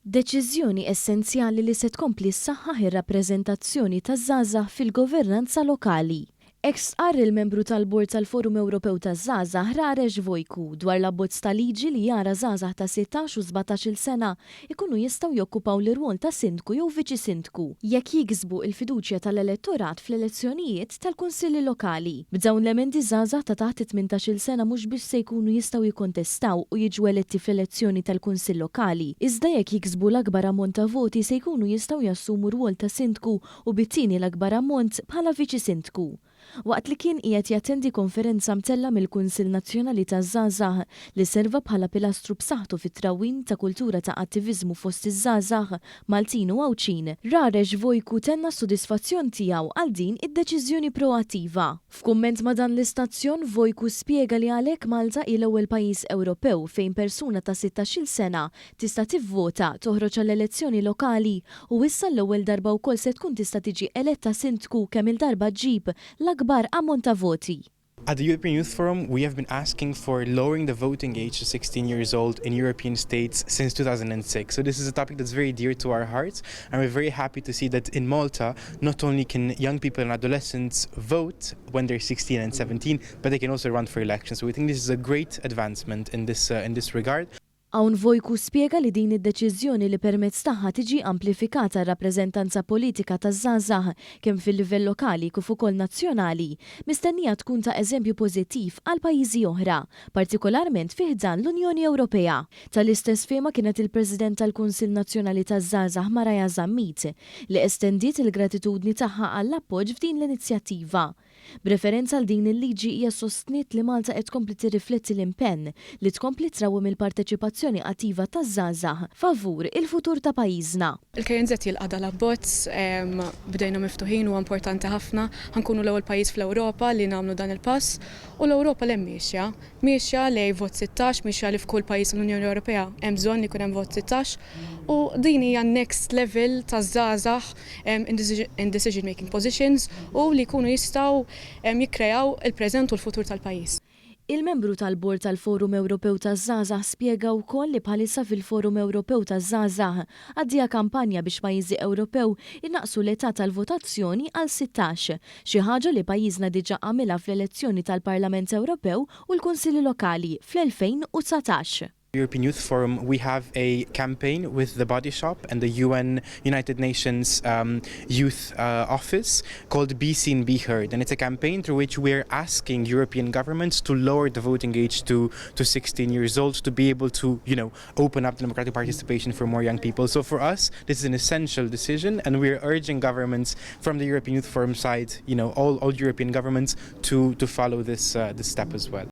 Deċiżjoni essenzjali li se tkompli ssaħħaħ ir-rappreżentazzjoni taż-żgħażagħ fil-governanza lokali. Hekk stqarr il-membru tal-Bord tal-Forum Ewropew taż-Żgħażagħ Rareș Voicu dwar l-abbozz ta' liġi li jara żgħażagħ ta' 16 u 17-il sena jkunu jistgħu jokkupaw l-irwol ta' sindku jew viċi sindku jekk jiksbu il-fiduċja tal-elettorat fl-elezzjonijiet tal-kunsilli lokali. B'dawn l-emendi, żgħażagħ ta' taħt 18-il sena mhux biss se jkunu jistgħu jikkontestaw u jiġu eletti fl-elezzjoni tal-kunsill lokali, iżda jekk jiksbu l-akbar ammont ta' voti se jkunu jistgħu jassumu rwol ta' sindku u bit-tieni l-akbar ammont bħala viċi sindku. Waqt li kien qiegħed jattendi konferenza mtella mill-Kunsill Nazzjonali taż-Żgħażagħ li serva bħala pilastru b'saħħtu fit-trawwim ta' kultura ta' attiviżmu fost iż-żgħażagħ Maltin u Għawdxin, Rareș Voicu tenna s-sodisfazzjon tiegħu għal din id-deċiżjoni proattiva. F'kumment ma' dan l-istazzjon, Voicu spjega li għalhekk Malta hi l-ewwel pajjiż Ewropew fejn persuna ta' 16-il sena tista' tivvota, toħroġ għall-elezzjoni lokali u issa l-ewwel darba wkoll se tkun tista' tiġi eletta sindku kemm il-darba ġġib l-akbar ammont ta' voti. At the European Youth Forum, we have been asking for lowering the voting age to 16 years old in European states since 2006. So this is a topic that's very dear to our hearts, and we're very happy to see that in Malta, not only can young people and adolescents vote when they're 16 and 17, but they can also run for elections. So we think this is a great advancement in this regard. Hawn Voicu spjega li din id-deċiżjoni li permezz tagħha tiġi amplifikata r-rappreżentanza politika taż-żgħażagħ kemm fil-livell lokali kif ukoll nazzjonali mistennija tkun ta' eżempju pożittiv għal pajjiżi oħra, partikolarment fi ħdan l-Unjoni Ewropea. Tal-istess fehma kienet il-President tal-Kunsill Nazzjonali taż-Żgħażagħ Maraja Zammit, li estendiet il-gratitudni tagħha għall-appoġġ f'din l-inizjattiva. B'referenza għal din il-liġi, hija sostniet li Malta qed tkompli tirrifletti l-impenn li tkompli trawwem il-parteċipazzjoni attiva taż-żgħażagħ favur il-futur ta' pajjiżna. Il-KNŻ jilqa' dal-abbozz b'idejna miftuħin u importanti ħafna. Ħa nkunu l-ewwel pajjiż fl-Ewropa li nagħmlu dan il-pass u l-Ewropa 'l hemm miexja. Miexja lejn vot 16, miexja li f'kull pajjiż l-Unjoni Ewropea hemm bżonn li jkun hemm vot 16 u din hija next level ta' żgħażagħ in decision making positions u li jkunu jistgħu jikkrejaw il-preżent u l-futur tal-pajjiż. Il-membru tal-Bord tal-Forum Ewropew taż-Żgħażagħ spjega wkoll li bħalissa fil-Forum Ewropew taż-Żgħażagħ għaddija kampanja biex pajjiżi Ewropew innaqsu l-età tal-votazzjoni għal 16, xi ħaġa li pajjiżna diġà għamilha fl-elezzjoni tal-Parlament Ewropew u l-Kunsilli Lokali fl-2019. European Youth Forum, we have a campaign with the Body Shop and the UN United Nations Youth Office called Be Seen, Be Heard. And it's a campaign through which we're asking European governments to lower the voting age to 16 years old to be able to open up democratic participation for more young people. So for us, this is an essential decision, and we're urging governments from the European Youth Forum side, all European governments to follow this step as well.